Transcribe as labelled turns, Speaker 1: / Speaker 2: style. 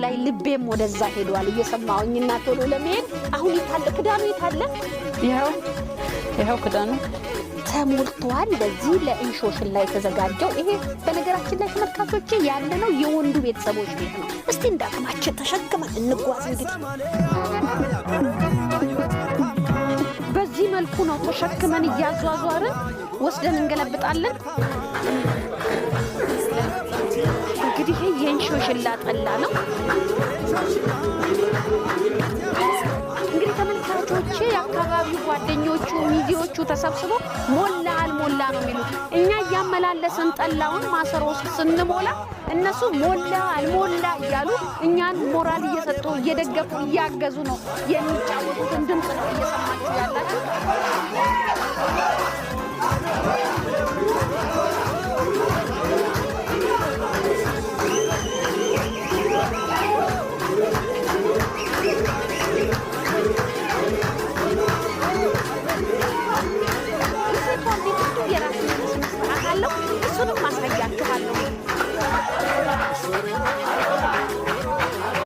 Speaker 1: ላይ ልቤም ወደዛ ሄዷል እየሰማሁኝና ቶሎ ለመሄድ አሁን የታለ ክዳኑ? የታለ?
Speaker 2: ይኸው ይኸው ክዳኑ።
Speaker 1: ተሞልቷል። ለዚህ ለእንሾሽላ የተዘጋጀው ይሄ በነገራችን ላይ ተመልካቾቼ ያለነው የወንዱ ቤተሰቦች ቤት ነው። እስቲ እንደ አቅማችን ተሸክመን እንጓዝ። እንግዲህ በዚህ መልኩ ነው ተሸክመን እያዟዟርን ወስደን እንገለብጣለን። እንግዲህ ይሄ የእንሾሽላ ጠላ ነው። እንግዲህ ተመልካቾቼ የአካባቢው ጓደኞቹ፣ ሚዜዎቹ ተሰብስበው ሞላ አልሞላ ነው የሚሉት። እኛ እያመላለስን ጠላውን ማሰሮ ውስጥ ስንሞላ እነሱ ሞላ አልሞላ እያሉ እኛን ሞራል እየሰጡ፣ እየደገፉ፣ እያገዙ ነው የሚጫወቱትን ድምፅ ነው እየሰማችሁ ያላችሁ። የሴቷ ቤት የራሱ የሆነ ስነ ስርዓት አለው። እሱንም አሳያችኋለሁ።